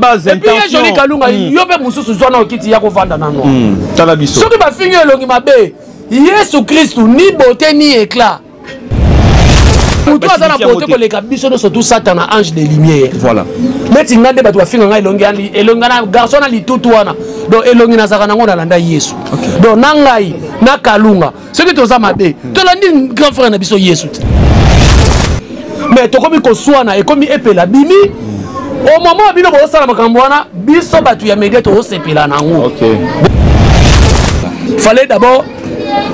Base Et puis ye Jolie Kalunga yo mpe mosusu zwa na okiti ya kovanda nano. Tala biso. Soki bafingi elongi mabe, Yesu Kristu ni beauté ni éclat. Moto aza na beauté koleka biso nyonso tout Satana ange de lumière. Voilà. Neti nga nde bato bafinga ngai elongi elongi na garçon na litutu wana. Donc elongi nazalaka nango nalanda Yesu. Donc na ngai na Kalunga soki toza mabe tolandi grand frère na biso Yesu te. Mais tokomi koswana ekomi epela bimi au moment bino bozosala makambo wana biso bato ya media tozosepela nango. Fallait d'abord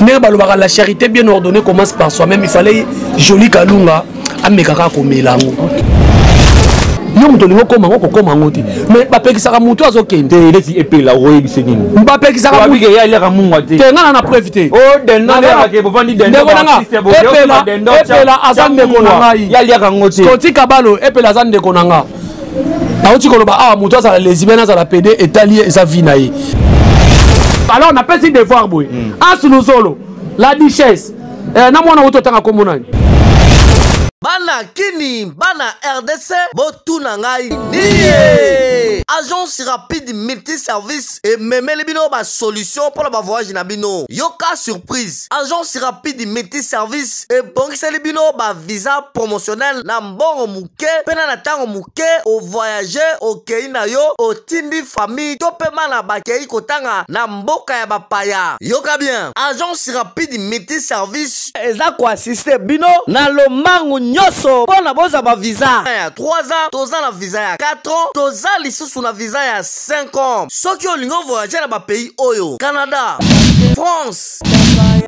ndenge balobaka la charité bien ordonnée commence par soi-même, il fallait Jolie Kalunga amekaka komela yango. Yo moto olingi okoma yango kokoma yango te, mais bapekisaka motu azokende te neti epela okoyebisa nini bapekisaka motu ye aliaka mungwa te te nga na preuve te ndeko na nga epela aza ndeko na ngai ye aliaka yango te Scotty Kabalo epela aza ndeko na nga nauti koloba awa moto azala lesbienne azala pede etali ye eza vie na ye. Alors napesi devoir boye Anse Luzolo la duchesse na mwana wuti otanga kombo nani. Bana Kini, bana RDC, botuna ngai nie. Agence rapide multiservice ememeli bino ba solution mpo na ba voyage na bino. Yoka surprise. Agence rapide multiservice ebongiseli bino ba visa promotionnel na mbongo moke mpe na ntango moke ovoyage okei na yo otindi famille to mpe bana bakei kotanga na mboka ya bapaya. Yoka bien, agence rapide multiservice eza koassiste bino na lombangu nyonso mpo na bozwa ba visa ya 3 ans, toza na visa ya 4 ans, toza lisusu na visa ya 5 ans. Soki olingi ovoyage na bapays oyo: Canada, France,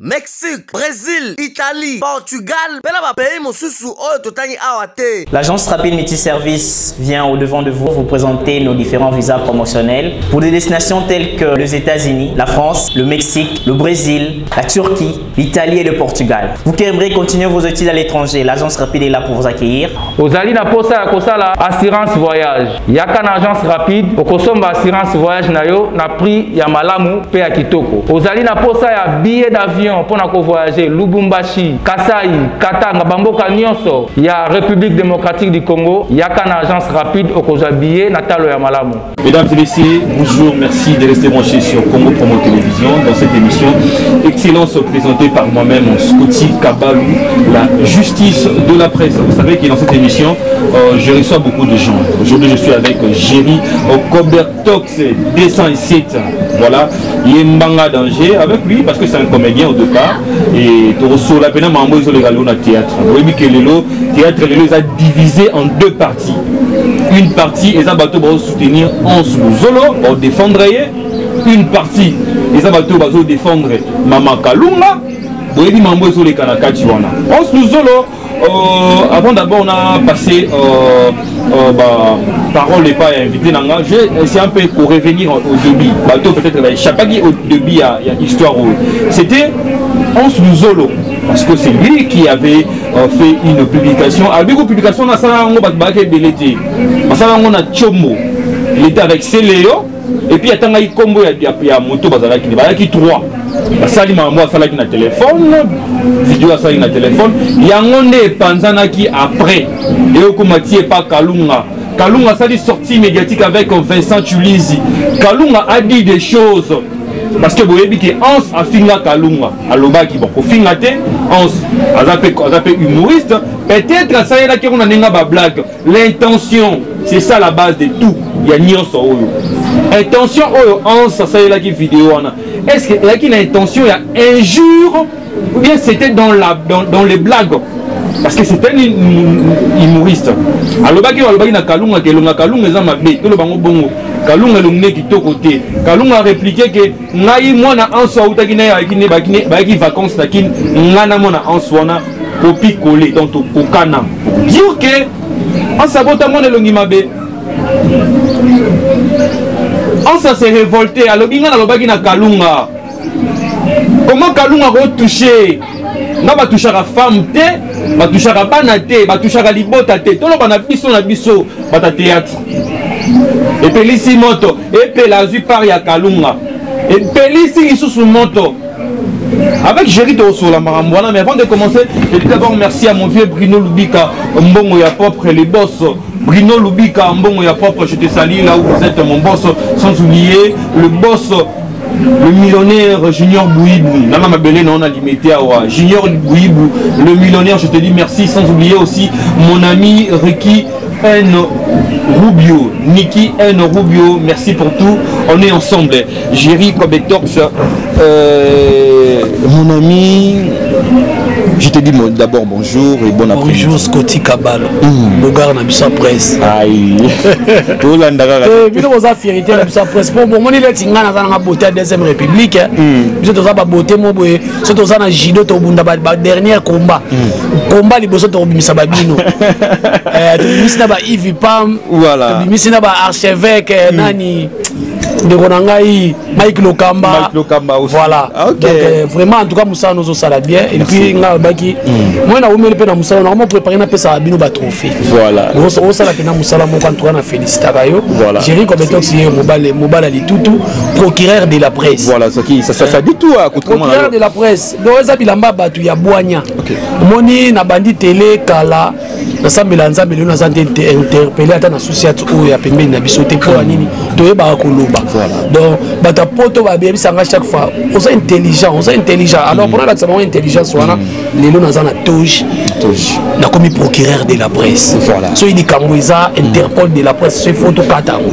Mexique, Brésil, Italie, Portugal mpe na bapays mosusu oyo totangi awa te. L'agence Rapide Multiservice vient au-devant de vous vous présenter nos différents visas promotionnels pour des destinations telles que les États-Unis, la France, le Mexique, le Brésil, la Turquie, l'Italie et le Portugal. Vous qui aimeriez continuer vos études à l'étranger, l'agence Rapide est là pour vous accueillir. Ozali na posa ya kosala assurance voyage, yaka na agence Rapide okosomba assurance voyage na yo na prix ya malamu pe ya kitoko. Ozali na posa ya billet d'avion mpona kovoyage Lubumbashi, Kasai, Katanga, bamboka nyonso ya République démocratique du Congo, yaka na agence Rapide okozwa billet na talo ya malamu. Mesdames et messieurs, bonjour, merci de rester branchés sur Congo Promo Télévision dans cette émission Excellence présentée par moi-même, Scotty Kabalou, la justice de la presse. Vous savez que dans cette émission, je reçois beaucoup de gens. Aujourd'hui, je suis avec Jerry Cobertox 207. Voilà, Yembanga Danger avec lui parce que c'est un comédien au départ. Et Toroso, la peine, Mambo, ils ont les galons à théâtre. Vous voyez que le théâtre, le a divisé en deux parties. Une partie, ils ont soutenir Anse Luzolo, pour défendre. Une partie, ils ont défendre Mama Kalunga. Vous voyez, Mambo, ils ont les Kanakati wana. Anse Luzolo, avant d'abord, on a passé parole n'est pas invité. Je vais essayer un peu pour revenir au début. Bateau peut-être, bah, au début, il y a histoire. C'était Anse Luzolo, parce que c'est lui qui avait fait une publication. Avec une publication, on a ça, on a Tchombo. Il était avec Céléo. Et puis, il y a un combo, il y a moto, il y a 3. Basali mambo asalaki na téléphone, vidéo asalaki na téléphone. Yango nde epanzanaki après. Et okomati pa Kalunga. Kalunga asali sortie médiatique avec Vincent Tulizi. Kalunga a dit des choses. Parce que boyebi ke Anse afinga Kalunga. Alobaki bon, kofinga te Anse aza pe humoriste. Peut-être asalelaki yango na ndenge ba blague. L'intention, c'est ça la base de tout. Il y a nyonso oyo. Intention oyo Anse asalelaki vidéo wana. Est-ce que il y a une intention, il y a injure ou bien c'était dans les blagues? Parce que c'était un humoriste. Alobaki alobaki na Kalunga ke longa Kalunga eza mabe, to lobango bongo. Kalunga elongi kitoko te. Kalunga a répliqué que ngai mwana Anse autaki na ye ayaki ne bayaki ne bayaki vacances na Kin, ngai na mwana Anse wana copie coller donc tokokana. Dire que Anse abota mwana elongi mabe. Anse s'est révolté, alobi ngai nalobaki na Kalunga. Comment Kalunga ko toucher? Nga ba touchaka femme te, ba touchaka bana te, ba touchaka libota te. Toloba na biso na biso bata théâtre. Epelisi moto, epela azwi part ya Kalunga. Epelisi lisusu moto. Avec Jerry Tosola Maramboana, mais avant de commencer, je dis d'abord merci à mon vieux Bruno Lubika, Mbongo ya propre, les boss. Bruno Lubika, Mbongo ya propre, je te salue là où vous êtes mon boss, sans oublier le boss le millionnaire Junior Bouibou, Nana Mabele, non, on a limité à Junior Bouibou, le millionnaire, je te dis merci, sans oublier aussi mon ami Ricky N. Rubio, Niki N. Rubio, merci pour tout. On est ensemble. Jerry Kobetox, euh, mon ami, je te dis d'abord bonjour et bon après-midi. Bonjour Scotty Kabalo, mm. Bogar na biso presse. Aïe. Tolanda kaka. Eh bino boza fierté na biso presse. Bon bon moni leti nga naza na beauté ya deuxième république. Mm. Biso toza ba beauté mo boye, so toza na judo to bunda ba, ba dernier combat. Mm. Combat liboso to bimisa ba bino. Eh tobimisi na ba Yves Pam. Voilà. Tobimisi na ba archevêque eh, mm. nani ndeko na ngai Mike Lokamba. Mike Lokamba aussi. Voilà. Ah, ok. Donc euh, vraiment en tout cas musala nozo sala bien et puis nga baki mm. moi na umeli pe na musala na mo préparer na pesa bino ba trophée. Voilà. Ozo sala pe na musala moko en tout cas na félicitaka yo. Voilà. Jerry Kobetox ye mobile mobile litutu procureur de la presse. Voilà, ça qui ça ça, ça dit tout à Procureur de la presse. Donc eza bilamba batu ya bwanya. OK. Moni na bandi télé kala nasambela nzambe lelo naza nde interpele ata na susi ati oyo ya pembeni na biso te mpo ya nini toyebaka koloba donc bato ya poto babebisa nga chaque fois oza intelligent oza intelligent alors mpona lakisa bango intelligence wana lelo naza na toge nakomi procureur de la presse soki likambo eza interpol de la presse soki fo tokata yango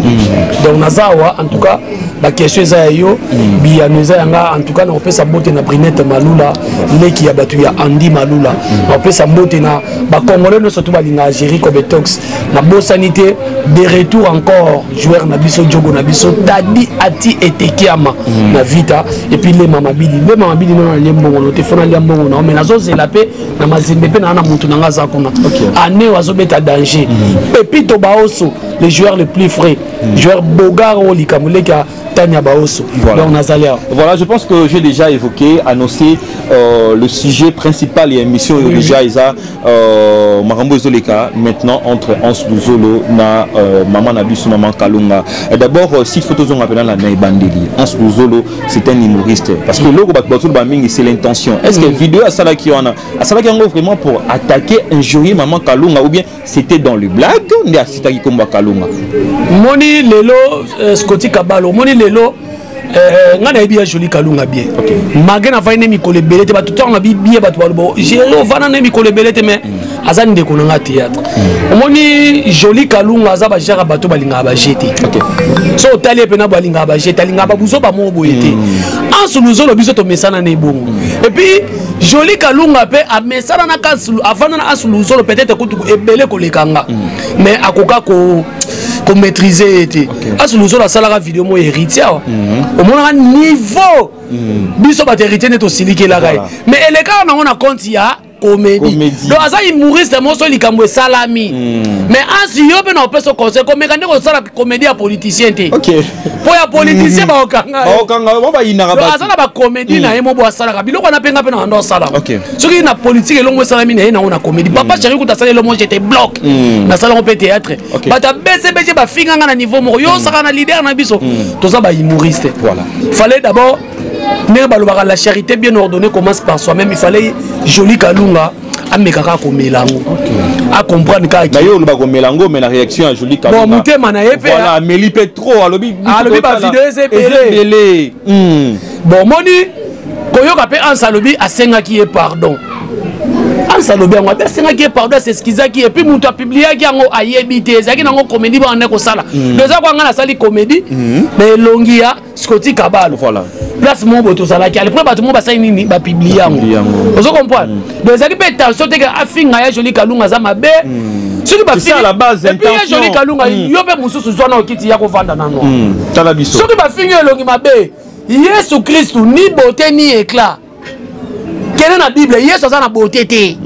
donc naza awa en tout cas baquestion eza ya yo mm. biyano eza ya nga en tout cas nakopesa mbote na brinette malula leki ya bato ya andi malula mm. nakopesa mbote na bacongolais nyonso to balingaka géri cobetox nabosani te de retour encore joueur na biso jogo na biso tadi ati etekiama mm. na vita epuis lema mabidi lema mabidi nano nalie mbongo no te fo nalia mbongo nao mai nazozela mpe na mazembe mpe naa na motu na nga aza kuna ane oyo azobeta danger pepito baoso le joueur le plus frais mm. joueur Bogar oyo likambo leki ya Tania Baoso. Voilà. Donc nazali awa. Voilà, je pense que j'ai déjà évoqué, annoncé euh, le sujet principal et émission oui, déjà oui. eza euh, makambo ezoleka maintenant entre Hans Luzolo na euh, maman na biso maman Kalunga. D'abord euh, s'il faut tozonga pena na ebandeli. Hans Luzolo c'est un humoriste parce que loko bato bato ba mingi c'est l'intention. Est-ce que mm. vidéo asalaki wana asalaki yango vraiment pour attaquer injurier maman Kalunga ou bien C'était dans le blague nde asitaki kombo ya Kalunga. Moni lelo euh, Scotty Kabalo, moni lelo euh, nga nayebi ya Jolie Kalunga bien. Okay. Malgré na vandi ne mikolo ebele te bato ntango nabi bien bato baloba Jerry ovanda ne mikolo ebele te mais mm. aza ndeko na nga théâtre. Mm. Omoni Jolie Kalunga aza ba genre bato balingaka ba jeu te. Okay. So otali ye mpena balingaka ba jeu te, alingaka babuzoba moko boye te. Mm. Ansu Luzolo biso tomesana na ebongo. Mm. Et puis Jolie Kalunga pe amesana na Kasulu avanda na Asu Luzolo peut-être kutu ebele koleka nga mm. mais akoka ko ko maîtriser ye te okay. Asu Luzolo asalaka video mo héritier awa mm -hmm. omonaka niveau mm. biso bato héritier nde tosilikelaka ye mais elekaka nango na compte ya comédie, comédie. Donc aza humoriste moso likambo esalami mm. mais ansi yo mpe na opesa conseil komeka nde kosala comédie ya politicien te okay. mpo ya politicien mm. baokanga baokanga yo bayinaka bato aza na bacomédie na ye mo bo asalaka biloko wana mpe nga mpe na bando asala okay. soki na politique elongo esalami na ye nango na comédie papa mm. chéri kuta asali elongo j'étais bloc mm. nasala yango mpe théâtre okay. bato ya bcbg bafinga nga na niveau moko yo osaka na leader na biso mm. toza bahumoriste voilà. fallait d'abord ndenge balobaka la charité bien ordonnée commence par soi-même il fallait joli kalunga ameka kaka komela yango acomprendre kaka yo oloba komela yango mais na réaction ya joli kalunga bon motema na ye mpe voilà ameli mpe trop alobi alobi ba video eza ebele hmm. bon omoni koyoka mpe anse alobi asengaki ye pardon anse alobi yango ate asengaki ye pardon aseskizaki ye puis moto apibliaki yango ayebi te ezalaki nango comédie bana nde kosala hmm. donc eza kwa ngai nasali comédie hmm. na elongi ya Scotty Kabalo. Voilà. Place moko boye tozalaki ale mpo bato moko basali nini bapiblie yango ozo comprendre mm. donc ezalaki mpe tension te ke afinga ya joli kalunga aza mabe mm. soki bafingi ya joli kalunga mm. yo mpe mosusu zwa na okiti ya kovanda nano soki bafingi yo elongi mabe yesu kristu ni beauté ni éclat kende na bible yesu aza na beauté te eh,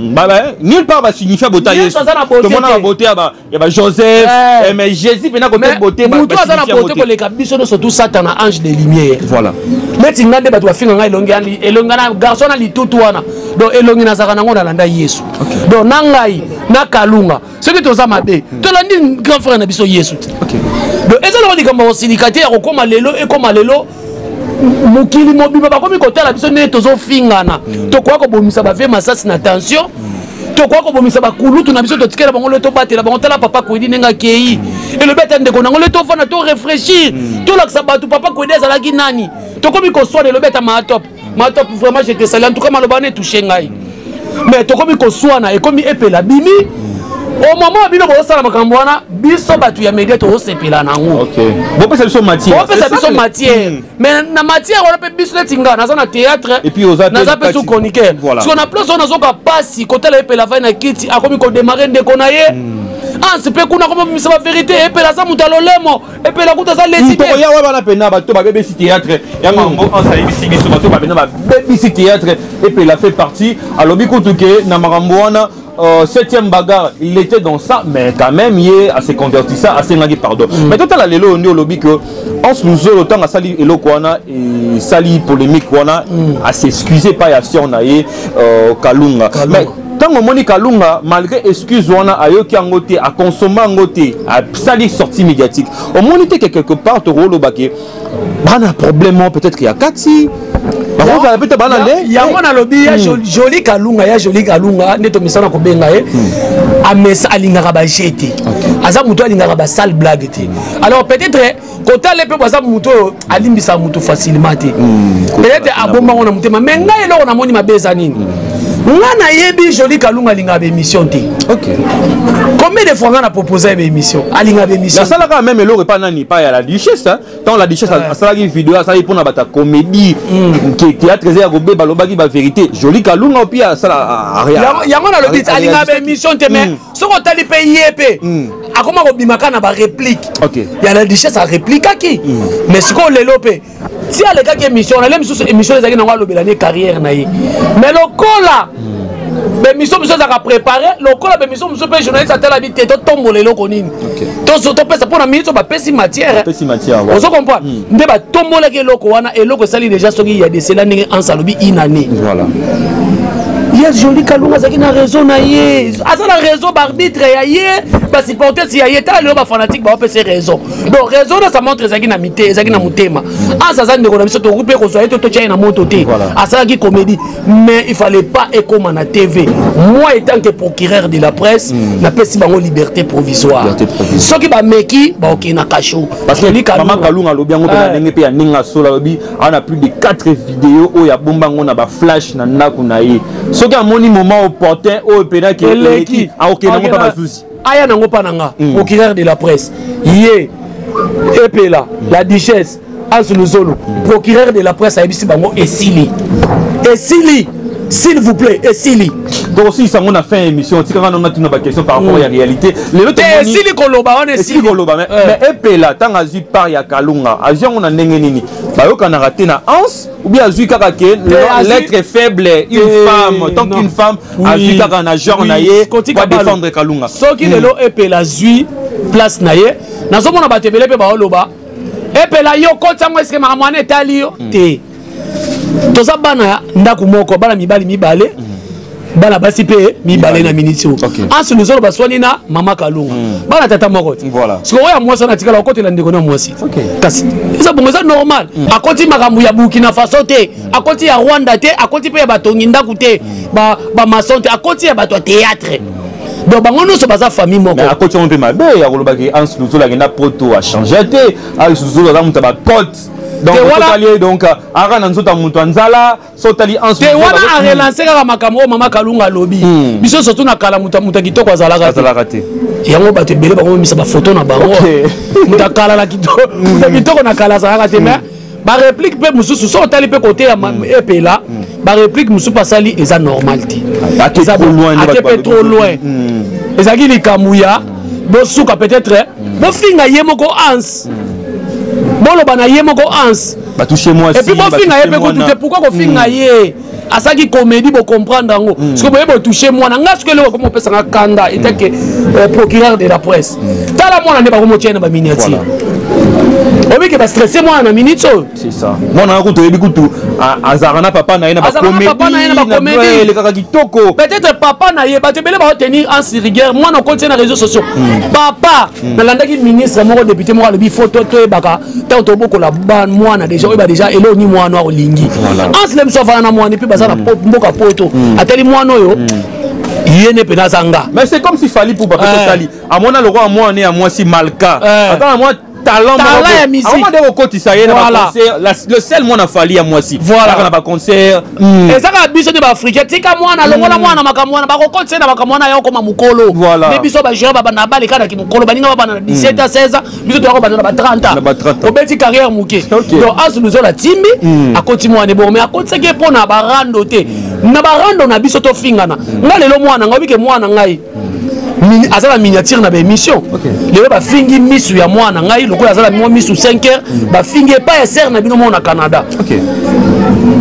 nulle part basignifia beauté ya yesu tomona ba beauté ya ba joseph eh. Eh, mais jésus mpena kote beauté moto aza na beauté koleka biso nyonso tout satana ange de lumière voilà neti nga nde bato bafinga ngai elongi elongi na garçon na litutu wana donc elongi nazalaka nango nalanda yesu donc na ngai na kalunga soki toza mabe hmm. tolandi grand frère na biso yesu te donc eza loko likambo ya kosilika te ya kokoma lelo ekoma lelo mokili mobimba bakomi kotala biso ndenge tozofingana mm. tokoka kobomisa bavie masasi na tension mm. Tokoka kobomisa bakulutu na biso, totikela bango le, tobatela bango. Tala papa Kwedi ndenge akei, elobi ata ndeko nango le, tofanda, to réfléchir, tolakisa bato papa Kwedi azalaki nani. Tokomi koswana, elobi ata Maatop. Maatop, vraiment je te salue. En tout cas maloba wana etouche ngai. Mais tokomi koswana, ekomi epela bimi au moment bino bozosala makambo wana, biso bato ya media tozosepela nango. Bopesa biso matière. Bopesa biso matière, mais na matière wana mpe biso neti nga naza na théâtre, naza mpe su chroniqueur. Siko na place oyo nazoka pasi kotala epela vai na kiti, akomi kodémarrer ndeko na ye Anse mpe kuna, akomi obimisa bavérité. Epela aza moto ya lolemo, epela kuta aza lesi. Tokoya wa wana mpena bato babebisi théâtre yango. Yango Anse ayebisi biso bato bapena babebisi théâtre, epela fait partie. Alobi kutu ke na makambo wana, septième bagarre, il était dans ça, mais quand même ye a se converti, ça asengaki pardon. Mais totala lelo nde olobi que Anse Luzolo, ntango asali eloko wana, esali polémique wana, as'excuse pa ya sœur na ye Kalunga. Mais ntango omoni Kalunga, malgré excuse wana, ayoki yango te, akonsoma yango te, asali sortie médiatique, omoni te que quelque part tokolobake bana problème moko peut-être ya kati, bakozala peut-être bana nde? Yango nalobi ya Joli Kalunga, ya Joli Kalunga nde tomisana kobenga ye, amesa alingaka baje te, aza moto alingaka basale blague te. Alors peut-être kotala mpe aza moto oyo alimbisaka moto facilement te, peut-être abombango na motema. Mais ngai eloko namoni mabe eza nini? Nga nayebi Joli Kalunga alingaka baémission te. Combien de fois nga na propose ye baémission, alingaka baémission? Nasalaka même eloko epa nani, epa ya la Duchesse. Ntango la Duchesse asalaki video, asalaki mpona bato ya comédie ke théâtre eza ya kobeba, alobaki bavérité. Joli Kalunga opi asala. Yango nalobi, alingaka baémission te. Mais soki otali mpe ye mpe akoma kobima kaka na baréplique ya la Duchesse, aréplikaki. Mais sikoyo lelo mpe ti alekaki émission nale misusu, émission ezalaki nango alobela ne carrière na ye. Mais lokola bémission mosusu ezalaka préparé, lokola bémission mosusu mpe journaliste atala bi te, totombola eloko nini, topesa mpo na minute oyo bapesi matière, ozo comprendre, nde batombolaki eloko wana. Eloko esali déjà soki ya desela ndenge Anse alobi une année. Ye Joli Kalunga azalaki na raison na ye, aza na raison. Baarbitre ya ye, basupporters ya ye, tala lelo bafanatique baopesa raison. Donc raison na ça montre ezalaki na mite, ezalaki na motema. Anse aza ndeko na biso, tokoki mpe kozwa ye to totya ye na moto te. Asalaki comédie, mais il fallait pas ekoma na TV. Moi, étant que procureur de la presse, napesi bango liberté provisoire. Soki bameki, baokende na cachot. Parce que mama Kalunga alobi yango mpe na ndenge mpe ya ndenge asola, alobi ana plus de 4 vidéo oyo abomba yango na baflash na ndako na ye. Soki amoni moment opportun oyo mpenaki eleki, akokende yango mpa basusi. Aya nango mpa na nga, procureur de la presse, ye Epela, la Duchesse, Anse Luzolo, procureur de la presse ayebisi bango esili, esili, s'il vous plaît, esili. Donc osilisa yango na fin ya émission, otikaka nano natuna baquestion par rapport ya réalité lelo. Te, esili koloba wana. Esili koloba. Mais Epela, ntango azwi part ya Kalunga, azwi yango na ndenge nini? Bayokanaka te na Anse ou bien azwi kaka ke l'être faible, une femme, tant qu'une femme azwi kaka na genre na ye po défendre Kalunga? Soki lelo Epela azwi place na ye, nazomona bato ebele mpe baoloba Epela yo koti yango, eske makambo wana etali yo te? Toza bana ya ndako moko, bana mibali mibale, bana basi mpe mibale. Na miniti oyo Anse Luzolo baswani na mama Kalunga, bana tata moko te. Sikoyo oyo ya mwasi wana atikala okotela ndeko na mwasi, kasi eza bongo, eza normal. Akoti makambo ya Burkina Faso te, akoti ya Rwanda te, akoti mpe ya batongi ndako te, bamaçon te, akoti ya bato ya théâtre. Donc bango nyonso baza famille moko. Akoti yango mpe mabe ya kolobaki Anse Luzolo akenda Poto, achange te. Anse Luzolo aza moto ya bacote, donc otali ye, donc aka na nzoto ya moto ya nzala. So otali Anse te wana, arelance kaka makambo oyo mama Kalunga alobi. Biso surtout na kala, moto ya kitoko azalaka te. Yango bato ebele bakomomisa bafoto na bango, moto akala na moto ya kitoko na kala azalaka te. Mais baréplique mpe mosusu, so otali mpe kote ya Epela, baréplique mosusu asali eza normal te, ake mpe trop loin. Ezalaki likambo ya bosuka, peut-être bofinga ye moko Anse, boloba na ye moko Anse, et puis bofinga ye mpe kutu te. Pourquoi kofinga ye? Asalaki comédie, bocomprendre yango. Soki boye botouche mwana nga, soki eloko komi opesanga kanda etake procureur de la presse, tala mwana nde bakomotia na baminiature, obike bastresse mwana na minute oyo. Mwana wana kutu oyebi kutu azalaka na papa na ye na bacomédie, elekaka kitoko. Peut-être papa na ye, bato ebele baotenir en rigueur mwana okoti na réseaux sociaux. Papa nalandaki ministre moko, député moko alobi faut toyebaka ntango tobokola mwana déjà, oyeba déjà eloko ni mwana olingi. Anse le mosu afanda na mwana mpe baza na mboka Poto, atali mwana oyo. Ye ne mpenza aza nga. Mais c'est comme si Fally Ipupa mpe tosali amona lokola mwana ya mwasi Malka, ata na mwa talent. Talent ya musique. Amoma nde kokotisa ye na baconcert, le seul mwana Fally ya mwasi kaka na baconcert. Eza kaka biso nde baafricain. Tika mwana, longola mwana makambo wana, bakokotisa ye na makambo wana ya okoma mokolo. Nde biso bajoueur babanda balekaka mokolo, baninga babanda na 17 ans, 16 ans, biso toyaka kobanda na ba 30 ans. Na ba 30 ans. Obeti carrière moke. Donc Anse Luzolo atimbi, akoti mwana ebongo, mais akotisaki ye mpo na barando te, na barando na biso tofingana. Nga lelo mwana ngai, obike mwana ngai aza na miniature na baémission. Lelo bafingi misu ya mwana ngai lokola aza na mwa misu 5 heures, bafingi epai ya sere na bino moko na Canada.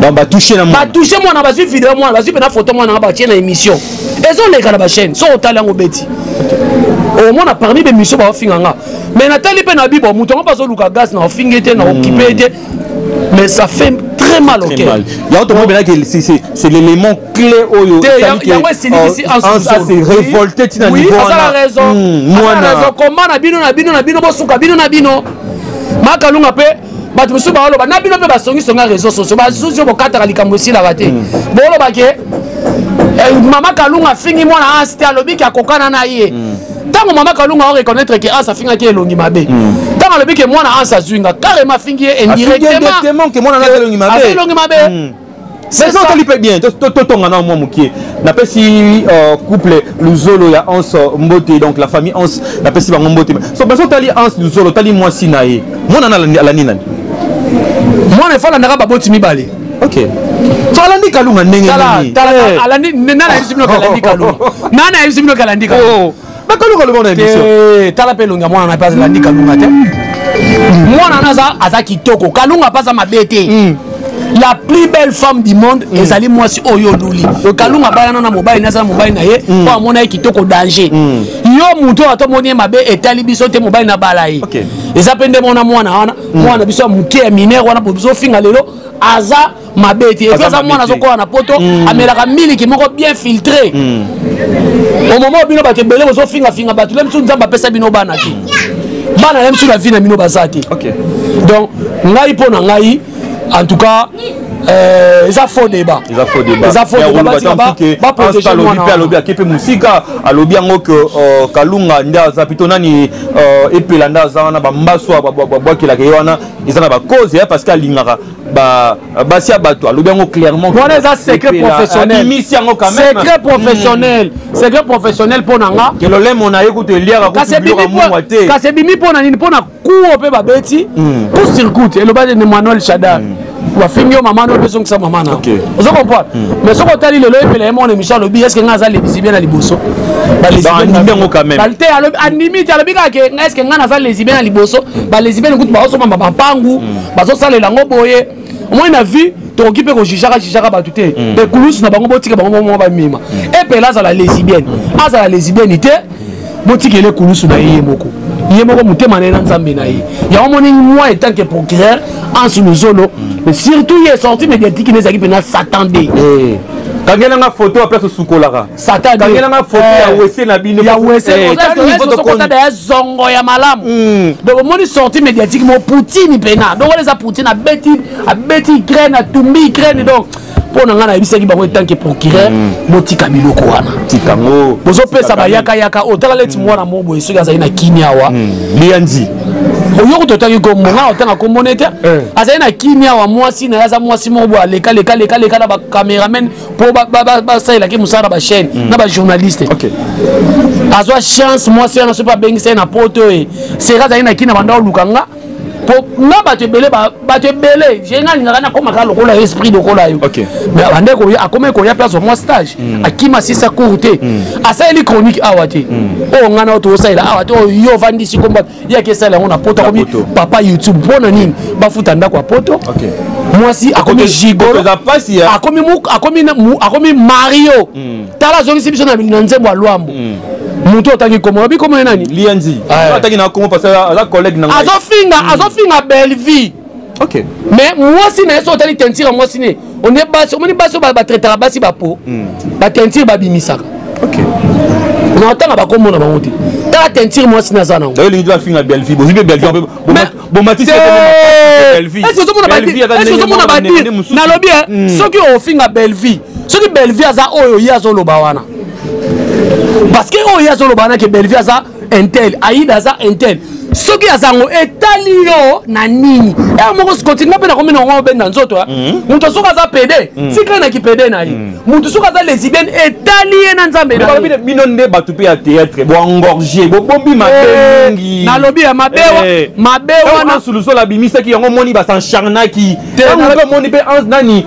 Donc batouche na mwana. Batouche mwana, bazwi video mwana, bazwi mpena photo mwana nga, batie na émission ezoleka na bachaîne. So otali yango, beti omona parmi bémission baofinga nga, mais natali mpe na bibo moto yango mpe azoluka gaz na ofingi te, na okipe te, mais ça fait très mal au cœur. Yango tomoni c'est l'élément clé oyo. Yango esilikisi. Ase révolté tina niveau wana. Aza na raison, mwana raison. Koma na bino, na bino, na bino, bosuka bino na bino. Makalunga mpe bato mosusu baoloba na bino mpe basongisonga réseau sociaux, basusi oyo bokataka likambo esilaka te. Booloba ke mama Kalunga afingi mwana Anse te, alobi ke akokana na ye. Ntango mama Kalunga areconnaître ke Anse afingaki elongi mabe, ntango alobi ke mwana Anse azwi nga carrément, afingi ye indirectement ke mwana elongi mabe. C'est ça, otali mpe bien, totonga na mwa mokie. Napesi couple Luzolo ya Anse mbote, donc la famille Anse, napesi bango mbote. So baso otali Anse Luzolo, otali mwasi na ye, mwana alandi nani? Mwana efo alandaka baboti mibale. Ok, so alandi Kalunga ndenge nini? Alandi nani? Ayebisi bino kalandi Kalunga? Nani ayebisi bino kalandi Kalunga? Bakalunga loba na émission. Tala mpe elongi ya mwana na mpe, alandi Kalunga te. Mwana wana aza kitoko, Kalunga mpe aza mabe te. La plus belle femme du monde ezali mwasi oyo oluli. Kalunga abalana na mobali, naza na mobali na ye mpo amona ye kitoko danger. Yo motu oyo atomoni ye mabe, etali biso te. Mobali na bala ye, eza mpe nde mona mwana wana, mwana biso ya moke ya minere wana bozofinga lelo, aza mabe te. Et puis aza mwana azokola na poto, amelaka miliki moko bien filtré. Au moment bino bato ebele bozofingafinga bato, le mosusu Nzambe apesa bino bana te, bana le mosusu na vie na bino baza te. Donc ngai, mpo na ngai en tout cas, eza faux débat. Eza faux débat. Eza faux débat, baprotéger mwana. Mpe alobi, ake mpe mosika, alobi yango ke Kalunga nde aza plutôt nani, Epela nde aza wana, bambaso babwakelaka ye wana eza na bacause ya parce que alingaka basi ya bato. Alobi yango clairement. Wana eza secret professionnel. Abimisi yango quand même. Secret professionnel, secret professionnel mpo na nga. Ke lolemo na ye kutu eliaka kutu biloko ya mungwa te. Kasi ebimi mpo na nini? Mpo na kuo mpe babeti coup sur coup. Eloba Emmanuel Shadar, bafingi yo mama no, opesongisa mama na ozo comprendre. Mais soki otali lelo, Epela ye moko na émission alobi: est ce que ngai aza lesbienne na liboso? Andimi yango quand même. Te, andimi te, alobi kaka ke est ce que ngai naza lesbienne na liboso? Balesbienne kutu bazosomba bampangu, bazosalela yango boye. Omoi na vie tokoki mpe kojugeaka jugeaka bato te. Ekulusu na bango, botika bango moko bamema. Epela azala lesbienne, azala lesbienne te, botikela ekulusu na ye, ye moko, ye moko motema na ye na Nzambe na ye. Yango moni, moi en tant que procureur, Anse Luzolo, mais surtout ye sortie médiatique ne ezalaki mpena Satan de. Kangelanga photo ya place osukolaka. Satan. Kangelanga photo ya wese na bino. Ya wese ozokota ya zongo ya malamu. Donc omoni sortie médiatique mo Poutine mpena. Donc wana eza Poutine, abeti, abeti Ukraine, atumbi Ukraine. Donc mpo na ngai, nayebisaki bango en tant que procureur: botika biloko wana. Tikango. Bozopesa bayakayaka oyo. Tala leti mwana mo boye, soki azali na kini awa. Lianzi. Oyo kutu otangi kombo, ngai otanga kombo ne te. Azali na kini awa, mwasi na ye aza mwasi moko boye, aleka leka leka leka na bacameraman mpo basalelaki mosala na bachaîne na bajournaliste. Azwa chance, mwasi wana soki abengisa ye na poto, ye sera azali na kini na banda oluka nga po nga bato ebele, bato ebele je nga alingaka nakomaka lokola esprit lokola yo. Mais bande koya, akomi koya mpe azwa mwa stage, akima sisa cour te, asaleli chronique awa te. Oyo nga na oyo tozosalela awa te, oyo yo ovandisi komba ye ake esala yango na poto, akomi papa YouTube. Mpo na nini bafuta ndako ya poto? Mwasi akomi gigolo, akomi Mario. Tala, azongisi biso na nzembo ya Lwambo. Moto otangi kombo, oyebi kombo ye nani? Lianzi. Atangi na kombo parce que aza collègue na ngai. Azofinga, azofinga Bellevie. Mais mwasi na ye, so otali teinture ya mwasi ne, onde basi, omoni basi oyo batraitaka basi bapo bateinture babimisaka na otanga bakombo na bango te. Tala teinture mwasi naza nango. Olingi bafinga Bellevie, bozwi mpe Bellevie, bomatisi. Ozomona badire nalobi, soki ofinga Bellevie, soki Bellevie aza oyo ye azoloba wana. Parce que oyo ye azoloba wana ke Bellevue aza intel, Aida aza intel, soki aza yango etali yo na nini? Ere moko continue mpe nakomi nango obenda nzoto. Moto soki aza pédé, tika na kipédé na ye. Moto soki aza lesbienne, etali ye na Nzambe na ye. Bino nde bato mpe ya théâtre, boengorge, bobombi mabe mingi. Nalobi ya mabe, mabe wana. Sulusola abimisaki yango, moni bas'acharnaki. Omoni mpe nani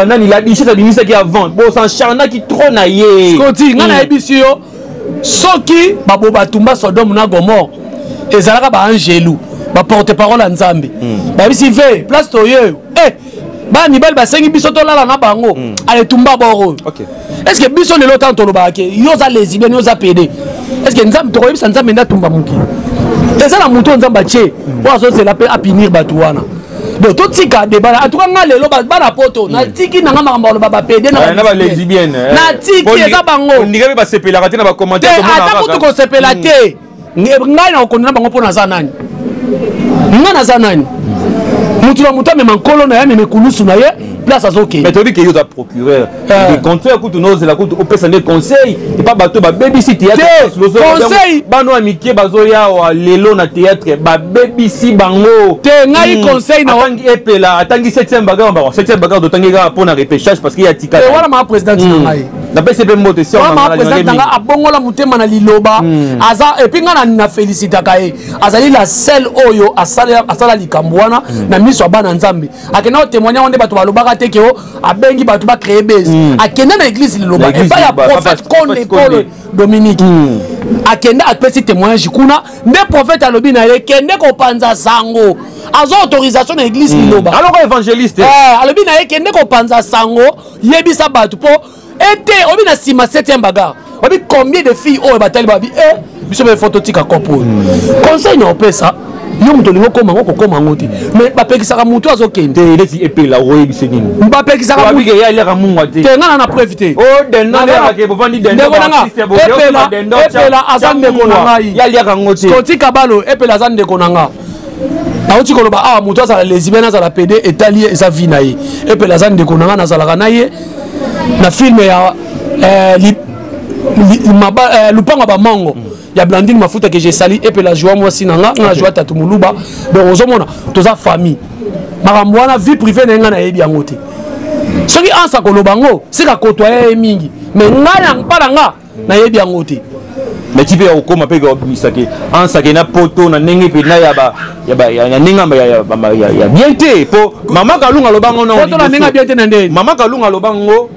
nani, la duchesse abimisaki avant, bos'acharnaki trop na ye. Scotty, ngai nayebisi yo, soki babo batumba Sodome na Gomore, ezalaka baangelu baporte parole ya Nzambe. Bayebisi ve place toye, bana mibali basengi biso tolala na bango. Aletumba bor oyo. Est ce que biso lelo, ntango tolobaka ke yo oza lesbienne, yo oza pédé, est ce que Nzambe, tokoyebisa Nzambe nde atumba mokili? Eza na motu oyo Nzambe atie, oyo azozela mpe apunir bato wana. Donc totika débat. En tout cas, nga lelo, bana poto, natiki nanga makambo aloba bapédé. Na balesbienne. Natiki, eza bango. Ondika mpe basepelaka te na bacommentaire. Ata kutu kosepela te, ngai na kokondana bango mpo naza nani? Ngai naza nani? Mutu na mutu amema nkolo na ye, amema ekulusu na ye place azokende. Mais toyebi ke yo oza procureur de contraire, kutu nozela kutu opesa nde conseil epa bato babebisi théâtre. Conseil? Bano ya mike bazoya awa lelo na théâtre, babebisi bango. Te, ngai conseil na Atangi Epela, atangi 7e bagarre, bango 7e bagarre totangi kaka mpo na repêchage, parce que ya tika. Wana maa présidente na ngai. Napesi mpe mbote. Wana maa présidente na ngai, abongola motema na liloba aza. Et puis ngai na félicitaka ye, azali la seule oyo asala likambo wana na miso ya bana Nzambe. Akenda kotémoigne yango nde bato balobaka te ke o abengi bato bacréer base. Akenda na église Liloba epai ya prophète Konde Paul Dominique. Akenda, apesi témoignage kuna nde prophète alobi na ye: kende kopanza sango. Azwa autorisation na église Liloba. Aloko évangéliste. Alobi na ye: kende kopanza sango, yebisa bato mpo ete obi na nsima 7e bagarre. Obi combien de filles oyo batali babi e biso mpe fo totika kopo oyo. Conseil na opesa yo, moto olingi okóma yango, kokóma yango te, mais bapekisaka motu azokende. Te, neti Epela, okoyebisa nini? Bapekisaka. Babike ye aliaka mungwa te. Te, nga na preuve te. Ndeko nanga, Epela aza ndeko na ngai. Ye aliaka yango te. Kotika balo, Epela aza ndeko na nga. Nauti koloba awa, moto azala lesbienne, azala pédé, etali ye, eza vie na ye. Epela aza ndeko na nga, nazalaka na ye na film ya Lupango ya Bamongo ya Blandine Mafuta ke je sali. Epela joa mwasi na nga, nga joa Tatu Moluba. Donc ozomona toza famille. Makambo wana, vie privée na ye, nga nayebi yango te. Soki ansa koloba yango, sika kotoya ye mingi, mais ngai na mpa na nga nayebi yango te. Mais ti mpe ya kokóma mpe kobimisake ansake na poto na ndenge mpenza ya ndenge ya bien te, mpo Mama Kalunga aloba ngo. Poto na ndenge ya bien te na ndenge? Mama Kalunga aloba ngo,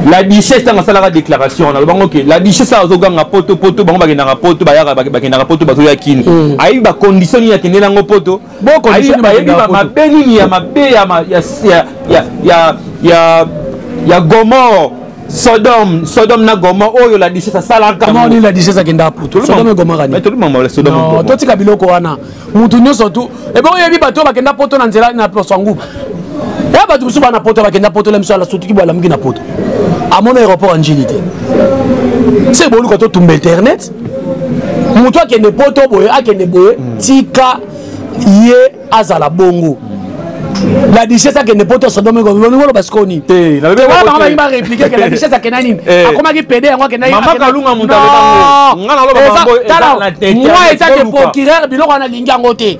la duchesse, ntango asalaka déclaration, aloba ngo ke la duchesse azoganga poto poto, bango bakendaka poto, bayaka, bakendaka poto, bazoya Kini. Ayebi bacondition nini akende nango poto, ayebi mabe nini ya mabe ya Gomore, Sodome, Sodome na Gomore oyo la duchesse asalaka. Nini, la duchesse akendaka poto, Sodome, Gomore? Nini? Totika biloko wana. Mutu nyonso tu ebe oyebi bato oyo bakenda poto na nzela na poso nguba ya bato mosusu bana poto bakenda poto la miso ala sotuki bo alamuki na poto, amona aéroport ya Njili te. Se boluka totumba internet, moto akende poto boye, akende boye, tika ye azala bongo. La duchesse akende poto, Sodome, oloba sikoyo nini? Bango balingi barépliquer ke la duchesse akenda nini, akomaki pédé, yango akenda. Moi eza te procureur, biloko wana alingi yango te.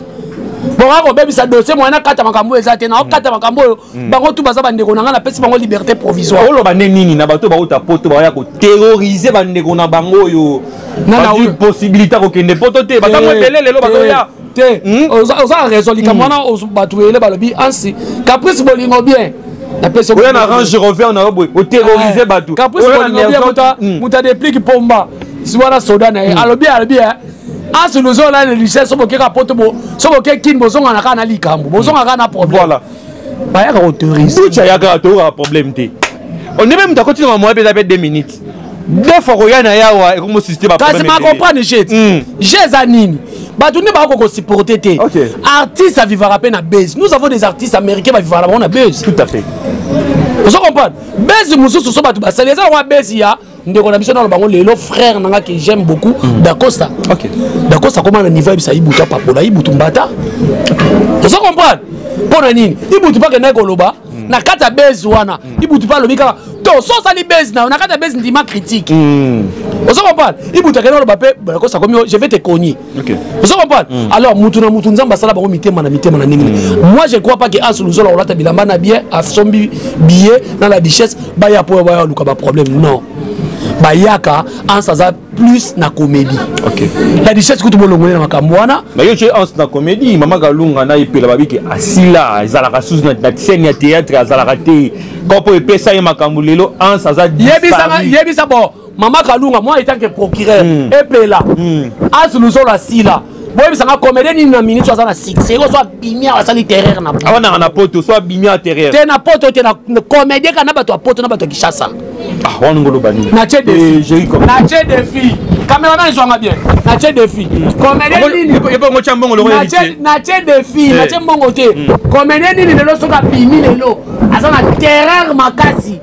Bonga kobebisa dossier moyen nakata makambo oyo eza te, naokata makambo oyo. Bango tu baza bandeko na ngai, napesi bango liberté provisoire. Oloba nde nini na bato bauta poto, baya koterroriser bandeko na bango oyo bazwi possibilité kokende poto te? Batango ebele lelo bazoya. Te, oza na raison. Likambo wana, bato ele balobi ansi Caprice Bolingo bien. Napesi oya na Range Rover na yo boye, oterroriser bato. Caprice Bolingo bien, moto adepliki pomba si wana soda na ye alobi ansi luzola le richesse. So bokeka poto, so boke Kini, bozongana kaka na likambo, bozonga kaka na problème. Voilà. Bayaka koautoriser. Bucha ayaka, toyokaka problème te. Ondebe moto akoti na mamoya mpe eza mpe 2 minutes, deux fois koya na yawa ekomosuscite. Kasi macomprendre je je eza nini? Bato nde bakoka kosupporter te. Artiste avivaka mpe na base. Nous avons des artistes américains, bavivaka na bango na base. Tout à fait. Ozo comprendre? Base mosusu so bato basali, eza yango base ya ndeko na biso, nalo bango lelo, frère nanga que j'aime beaucoup, Dacosta. Dacosta akoma na niveau ayebisa Ibutu apapola Ibutu mbata. Ozo comprendre mpo na nini? Ibutu mpe akendaki koloba na kati ya base wana. Ibutu mpe alobi kaka to so osali base na yo na kati ya base, ndima critique. Ozo comprendre? Ibutu akende oloba mpe bakosa komi, je vais te cogner. Ozo comprendre? Alors mutu na mutu, Nzambe asala bango mitema na mitema na ndenge. Moi, je crois pas que Anse Luzola olata bilamba na bien, asombi billet na la duchesse, baya po baya luka ba problème. Non, bayaka, Anse aza plus na comédie. La duchesse kutu bolongoli na makambo wana. Mais yo tie Anse na comédie. Mama Kalunga na epela babiki asila, ezalaka susu na scène ya théâtre, azalaka te kopo epesa ye makambo. Lelo Anse aza Yebisanga, yebisa bon mama Kalunga, moi étant que procureur, epela, Anse Luzolo asila. Boyebisanga comédien nini na minute aza na succès oyo so abimi awa asali terreur na Awanaka na poto, so abimi a terreur. Te, na poto te, na comédien kaka na bato ya poto na bato ya Kinshasa. Ah, wana ngoloba nini? Natie défi, natie défi. Cameraman, ezwanga bien, natie défi. Comédien nini? Ebongo tya mbongo longo. Natie défi, natie mbongo te. Comédien nini lelo soki abimi lelo aza na terreur makasi,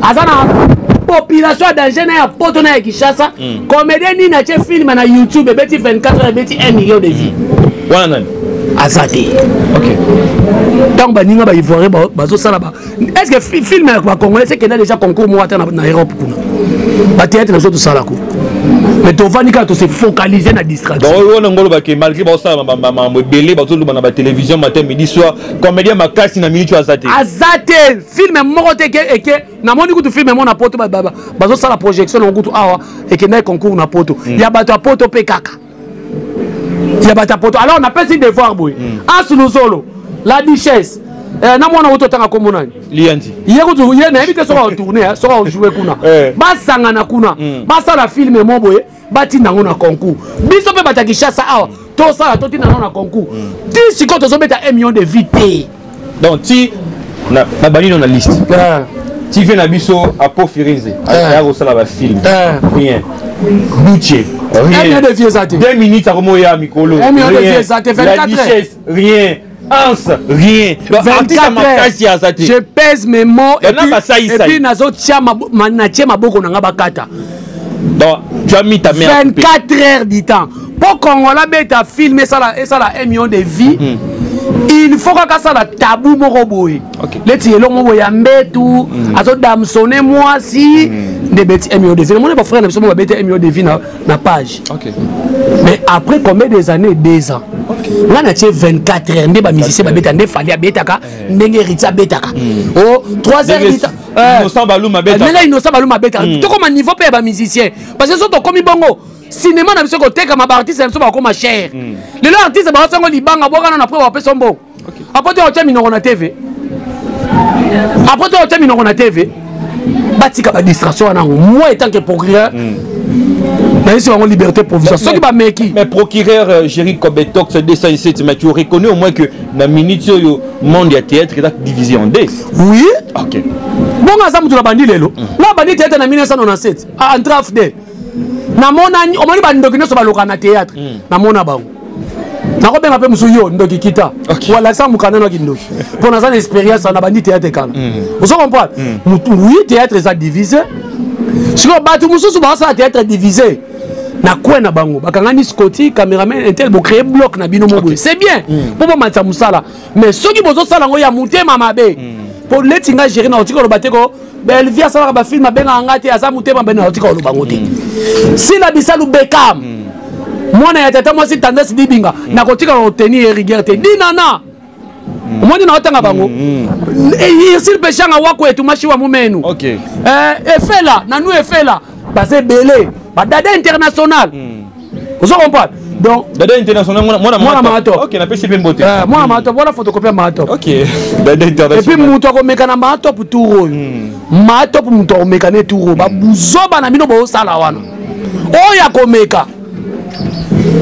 aza na population ya danger na ya poto na ya Kinshasa? Comédien nini atie film na YouTube, ebeti 24 heures, ebeti 1 million de vues? Wana nani? Aza te. Ntango baninga baivoirien bazosala ba, est ce que film ya bacongolais sekenda déjà concours moko ata na Europe kuna? Bathéâtre na biso tosalako, mais tovandi kaka, tose focaliser na distraction. Donc wana ngolobake, malgré baosala makambo ebele, bazoloba na batélévision matin, midi, soir, comédien makasi na minute aza te. Aza te. Film moko te eke namoni kutu film moko na poto, bazosala projection nango kutu awa, ekendaki concours na poto ya bato ya poto mpe kaka ya bato ya poto. Alors napesi devoir boye: Anse Luzolo, la duchesse, na mwana wuti otanga kombo nani? Lianzi. Ye kutu ye nayebi te soki aotourne, soki aojoue kuna. Basangana kuna, basala film mo boye, batinda yango na concours. Biso mpe bato ya Kinshasa awa tosala, totinda yango na concours. Ti sikoyo tozobeta 1 million de vues te. Donc ti na banino na liste TV na biso, Apo Firenze aya kosala bafilm, rien. Duche, rien. De vues eza te. 2 minutes akomoya mikolo. 1 million de vues eza te. 24. La duchesse, rien. Anse, rien. 24 makasi aza te. Je pèse mes mots et puis nazotia, natie maboko na nga bakata. Donc tu as mis ta main. 24 heures du temps mpo Kongola beta film esala 1 million de vues, il faut kaka asala tabu moko boye, neti eloko moko boye ya mbetu, azodamsone mwasi nde beti 1 million de vues. Namoni bafrère na biso mo babeti 1 million de vues na page, mais après combien des années? 2 ans. Nga na tie 24 heures nde bamusicien babeta, nde Fally abetaka, ndenge Héritier abetaka o 3 heures du temps. Innocent Baluma abetaka. Ndenge Innocent Baluma abetaka. Tokoma niveau mpe ya bamusicien, parce que so tokomi bongo, cinéma na biso kotekama, baartiste na biso bakoma cher. Lelo artiste baosango libanga bwakana na pre bapesa mbongo après te otya minoko na TV, après te otya minoko na TV. Batika badistraction wana yango. Moi, étant que procureur, nayesi bango liberté provisoire soki bameki. Mais procureur Jerry Kobetox 207, mais tu reconnais au moins que na minute oyo monde ya théâtre eza divisé en deux? Oui. Bongo aza moto na bandi lelo, nga bandi théâtre na 1997, entre AFD. Namona, omoni bandoki nyonso baloka na théâtre, namona bango. Nakobenga mpe mosu yo ndoki kita, walakisa mokanda noki ndoki, mpo naza na expérience na bandi théâtre kala. Ozo comprendre? Oui, théâtre eza divisé. Sikoyo bato mosusu baosala théâtre divisé na coin na bango, bakangani scoti, cameraman intel, bocréer bloc na bino mo boye, c'est bien mpo bomatisa mosala. Mais soki bozosala yango ya motema mabe, mpo leti nga géri na otika oloba te ko Belvi asalaka bafilm, abengaka nga te, aza motema mabe, na otika oloba yango te. Sila Bisalu Bekam, mwana ya tata mwasi Tendance Dibinga, nakotika kotenir ye rigueur te. Dinana, omoni na otanga bango, Irsil Peshanga wako etumashi wa mumenu, efela nanu efela, baza ebele, badada international. Ozo comprendre? Donc Dada international, mwana mwana Mato. Ok, napesi mpe mbote. Mwana Mato wana, photocopie ya Mato. Ok, dada international. Et puis moto akomeka na Matop tour oyo, Matop, moto akomeka ne tour oyo, babuzoba na bino bosala wana, oyo akomeka,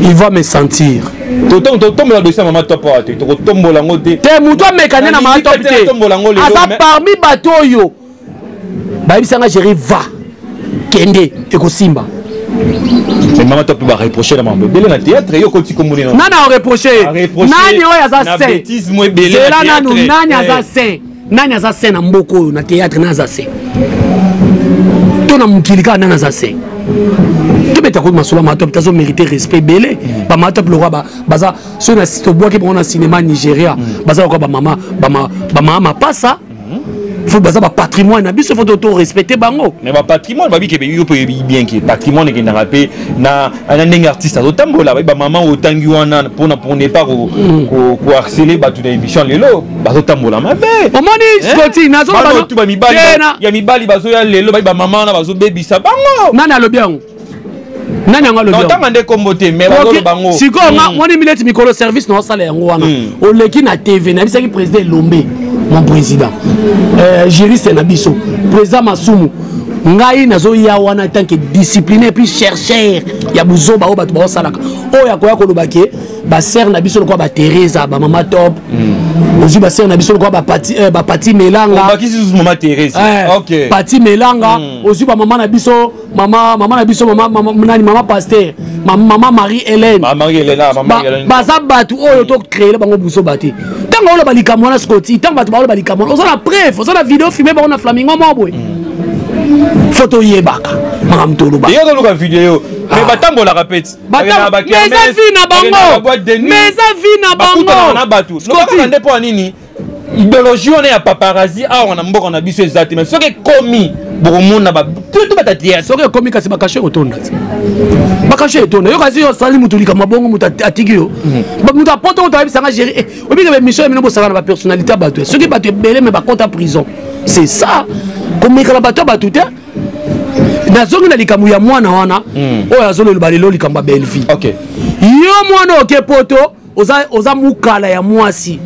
il va me sentir. Totombola dossier ya mama Top awa te, tokotombola yango te. Te, moto ameka nde na mama Top te, aza parmi bato oyo bayebisanga: "Géri, va, kende, ekosimba." Mais mama Top bareproche na mambo ebele na théâtre, yo koti kombo nini? Nani areproche? Nani oyo aza saint? Zela nanu, nani aza saint? Nani aza saint na mboka oyo na théâtre? Nani aza saint to na mokili kaka? Nani aza saint? Tobeta koyi masolo ya Matop, tazo mérité respect ebele. Bamatop lokwa baza, soki tobwaki bango na cinéma Nigeria, baza lokwa bamama, bamama mapasa. Faut baza ba patrimoine na biso, faut to respecter bango. Mais ba patrimoine babi ke yo pe bien ke patrimoine ke ndanga pe na na ndenge artiste azotambola ba maman otangi wana pona pour ne pas ko ko ko harceler bato na émission lelo bazotambola mabe. Omoni Scotty nazo ba ba mibali ya mibali bazoya lelo ba maman na bazobebisa bango. Nani alobi yango? Nani yango alobi? Otanga nde kombo te, mais bazoloba bango. Sikoyo nga moni mileti mikolo service na osala yango wana. Oleki na TV, nayebisaki président Elombe, mon président, juriste na biso, président Masumu, ngai nazoya wana tant que discipliné puis chercheur ya buzoba oyo bato baosalaka, oyo akoya koloba ke basere na biso lokola bateresa, bamama top, ozwi basere na biso lokola bapati melanga, pati melanga, ozwi bamama na biso, mama mama na biso, mama nani, mama pasteur, mama Marie Hélène. Baza bato oyo tocréele bango buzoba te. Ntango oloba likambo wana, Scoti, ntango bato baoloba likambo wana, oza na preuve, oza na video filme bango na Flamingo moko boye, fo toyebaka makambo toloba. Yo toluka video, mais batambolaka pe ti. Mais eza vie na bango, mais eza vie na bango. Na bato nde mpo ya nini idéologie wana ya paparazzi awa na mboka na biso eza te? Mais soki ekomi, bokomona to bata théâtre. Soki ekomi, kasi bakashe ekotonda te, bakashe etonda. Yo kasi osali motu likambo bongo, moto atiki yo, moto apoto, moto ayebisanga géri obika baémission ya bino, bosaka na bapersonnalité ya bato. Soki bato ebele me bakota prison, c'est ça, komekana bato ya bato te. Nazongi na likambo ya mwana wana oyo azoloba lelo, likambo ya Bellevie. Yo mwana oke poto, oza, oza mukala ya mwasi,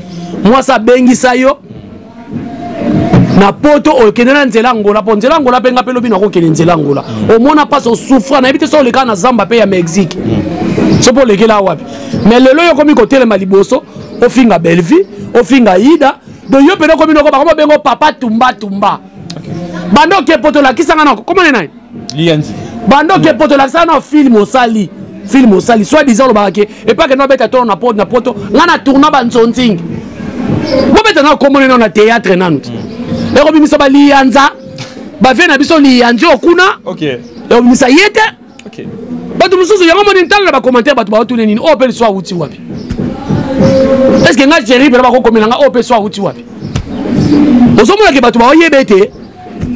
mwasi abengisa yo na poto, okende na nzela Ngola, mpo nzela Ngola mpe nga mpe lobi nakokende nzela Ngola. Omona mpasi, osouffra, nayebi te so olekaka na zamba mpe ya Mexique, so mpo olekela wapi. Mais lelo yo okomi kotelema liboso, ofinga Bellevie, ofinga Ida. Donc yo mpena okomi noko, bakoma bengo papa tumba tumba. Banda oke poto, olakisanga nako komone nani? Lianzi. Banda oke poto, olakisanga nao film osali, film osali soit disant olobaka ke epake no abeta tono na poto, na poto nga na tourna banzonzingi, bobeta nao komone nao na théâtre nanu te. Ekobimisa baliyanza bavie na biso, liyanzi oyo kuna ekobimisa ye te. Bato mosusu yango moni ntala na bacommentaire, bato baotune nini oyo mpe liso awuti wapi? Est ce que nga Jerry mpena bakokomela nga oyo mpe so awuti wapi? Ozomona ke bato baoyeba ete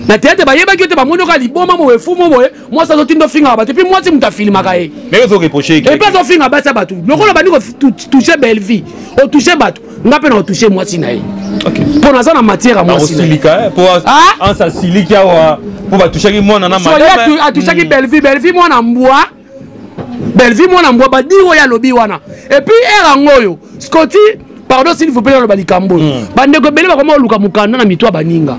na théâtre bayebaki yo te, bamoni oka liboma moboye, fumu boye, mwasi azotinda ofingaka bato, et puis mwasi moto afilimaka ye, et puis azofinga basi ya bato. Lokola bandi kotouche Bellevie, otouche bato, nga mpe na otouche mwasi na ye, mpo naza na matière ya mwasi na ye. Asiliki awa mpo batouchaki mwana na madame, atouchaki Bellevie. Bellevie mwana mbwa, Bellevie mwana mbwa, badire oyo alobi wana. Et puis ere yango oyo, Scotty, pardon, s'il vous plaît, naloba likambo oyo. Bandeko ebele bakoma koluka mokanda na mito ya baninga,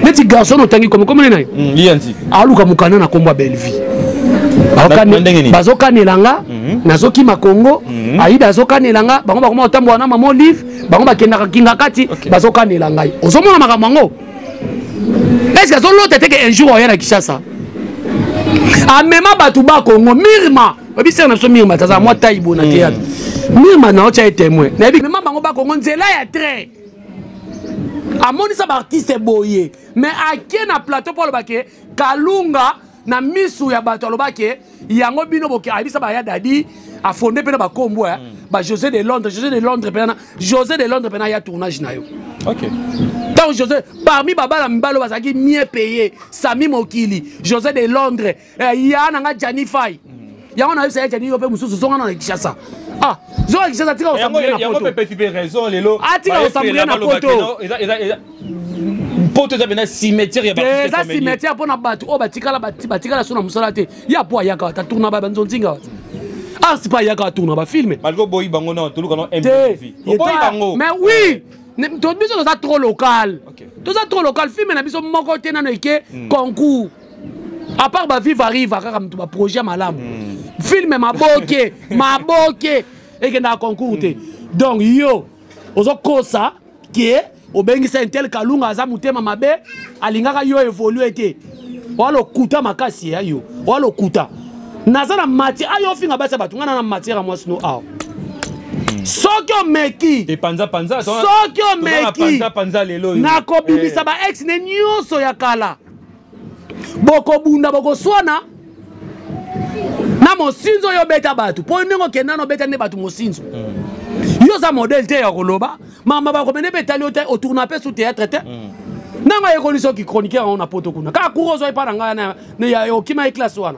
neti garçon otangi komi komone na ye, aluka mokanda na nkombo ya Bellevie, bazokanela nga nazokima Congo. Aida azokanela nga, bango bakoma kotambola na mama Olive, bango bakendaka kinga kati, bazokanela ngai. Ozomona makambo yango, est ce que azolota te ke un jour oya na Kinshasa, amema bato bakongo? Mirma oyebi sere na biso, Mirma tazala mwa tai boye na théâtre, Mirma na otya ye témoin, nayebi mema bango bakongo nzela ya train, amonisa baartiste boye. Mais ake na plateau mpo aloba ke Kalunga na misu ya bato, aloba ke yango bino boke, ayebisa baya dadi afonde mpe na bakombo ya ba José de Londres, José de Londres mpena, José de Londres mpena ya tournage na yo. Ntango José, parmi babala mibali oyo bazalaki mieux payé, Sami Mokili, José de Londres, ya na nga Jani Fai. Yango nayebisa ye Jani, yo mpe mosusu zonga na Kinshasa. Ah, zonga Kinshasa, tika kosambule na poto. Atika kosambule na poto. Poto eza pena cimetière ya eza cimetière mpona bato oyo batikala, batikala so na mosala te. Ya po ayaka ata tourna ba banzonzinga wati, arsi mpe ayaka atourna bafilme. Malgré oboyi bango, na toluka no MV, oboyi bango. Mais oui, biso toza trop local, toza trop local. Filme na biso moko te nano eke concours, à part bavive arrive kaka moto baprojet ya malamu. Filme maboke maboke ekendaka concours te. Donc yo ozokosa ke obengisa intel, Kalunga aza motema mabe, alingaka yo évolue te. Oa lokuta makasi ya yo, oa lokuta. Naza na matière ayo ofinga basi ya bato, ngai na na matière ya mwasi no awa. Soki omeki, soki omeki, nakobimisa ba ex ne nyonso ya kala. Bokobunda, bokoswana na mosinzo oyo obeta bato, mpo ndenge okenda na obeta nde bato mosinzo. Yo oza modèle te ya koloba mama bakomene mpe etali yo te, otourna mpe su théâtre te. Nanga ayekoli soki chroniqueur yango na poto kuna kaka cour ozwa epa na ngai okima ye classe wana.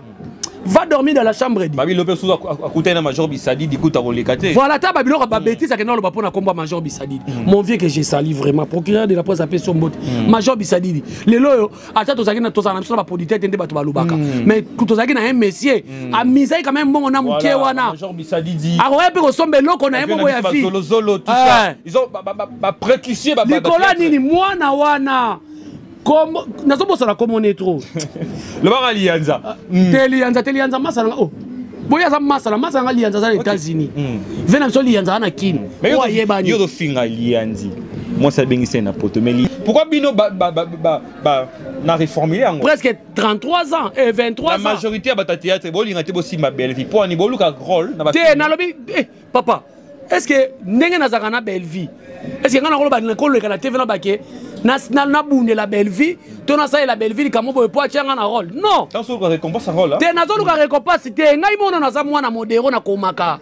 Va dormir dans la chambre dit. Babi Lopez susu akutani na Major Bisadidi kuta koleka te. Voilà ta babiloko ba bêtise akenda oloba mpona kombo ya Major Bisadidi. Mon vieux que j'ai sali vraiment procureur de la presse apesi yo mbote. Major Bisadidi lelo oyo ata tozalaki na tozala na biso na baproducteur te nde bato balobaka. Mais tozalaki na un monsieur amisaki quand même mbongo na moke wana. Major Bisadidi. Akoya mpe kosomba eloko na ye moko ya fille. Zolo tout ça. Ils ont ba précussier ba likolo nini mwana wana. Nazobosana komone trop. Lobaka Lianza. Te Lianza te Lianza masala oh. Boya aza masala masala nga Lianza aza na États-Unis. Ve na biso Lianza na Kin. Oyo ayebani. Yo tofinga Lianzi. Moi ça bengisi na poto mais pourquoi bino ba ba ba ba na reformuler yango? Presque 33 ans et 23 ans. La majorité ya bata théâtre bolinga te bosimba Bellevue. Po ani boluka rôle na ba. Te nalobi eh papa. Est-ce que ndenge nazaka na Bellevue? Est-ce que nga nakoloba nakoleka na TV na bake nabundela Bellevue to nasalela Bellevue likambo boye po atia nga na rôle? Non. Nazoluka récompense rôle. Te nazoluka récompense te. Ngai mono naza mwana modero nakomaka.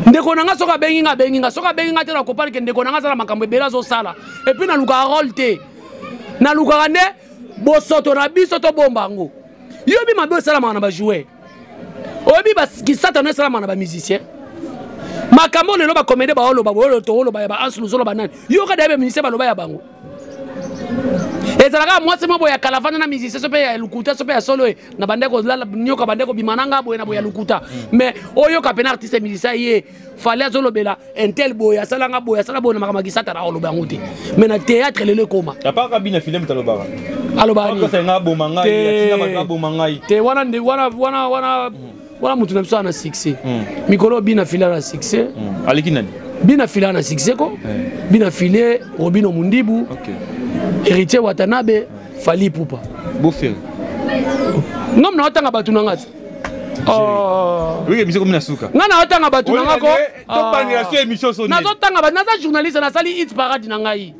Ndeko na nga soki abengi nga abengi nga soki abengi nga te nakopani ke ndeko na nga aza na makambo ebele azosala. Et puis nalukaka rôle te. Nalukaka nde bosoto na biso tobomba yango. Yobi mabe osalamaka na ba joueur. Oyebi kisata no esalamaka na ba musicien. Makambo lelo ba comédien ba oloba boyo to oloba ya ba Anse Luzolo ba nani. Yoka da ba musicien baloba ya bango. Ezalaka mwasi moko ya kalavana na musicien so pe ya lukuta so pe ya solo na bande ko lala nyoka bande ko bima nanga boye na boye ya lukuta. Mais oyoka pe na artiste musicien ye fallait azolobela intel boye asala nga boye asala boye na makambo ya kisata na oloba yango te. Mais na théâtre lelo ekoma. Ya pa kabina film talobaka. Aloba ni. Nga aboma ngai, atinda bato aboma ngai. Te wana nde wana wana wana wana mutu na biso na succès. Mikolo bina fila na succès. Aleki nani? Bina fila na succès ko. Bina file Robino Mundibu. Héritier Watanabe, Fally Ipupa. Bofere. Ngam na otanga batu na ngati. Oh. Oui, émission comme na suka. Nga na otanga batu na ngako. To bandela sur émission sonné. Nazo tanga ba naza journaliste na sali hit parade na ngai.